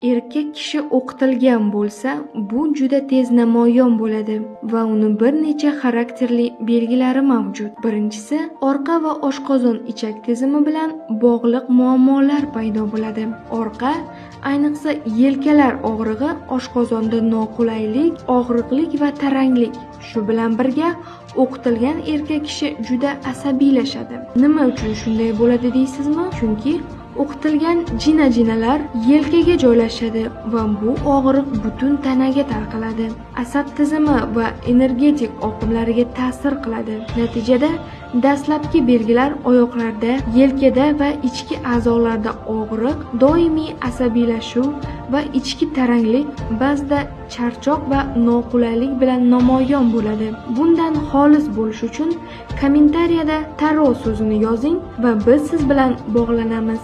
Erkak kishi o'qitilgan bo'lsa, bu juda tez namoyon bo'ladi va uni bir necha xarakterli belgilari mavjud. Birinchisi, orqa va oshqozon ichak tizimi bilan bog'liq muammolar paydo bo'ladi. Orqa, ayniqsa yelkalar og'rig'i, oshqozonda noqulaylik, og'riqlik va taranglik. Shu bilan birga o'qitilgan erkak kishi juda asabiylashadi. Nima uchun shunday bo'ladi deysizmi? Chunki o'qitilgan jina-jinalar yelkaga joylashadi va bu og'riq butun tanaga tarqaladi. Asab tizimi va energetik oqimlariga ta'sir qiladi. Natijada dastlabki belgilar oyoqlarda, yelkada va ichki a'zolarda og'riq, doimiy asabiylashuv va ichki taranglik, ba'zida charchoq va noqulaylik bilan namoyon bo'ladi. Bundan xolis bo'lish uchun kommentariyada "Taro" so'zini yozing va biz siz bilan bog'lanamiz.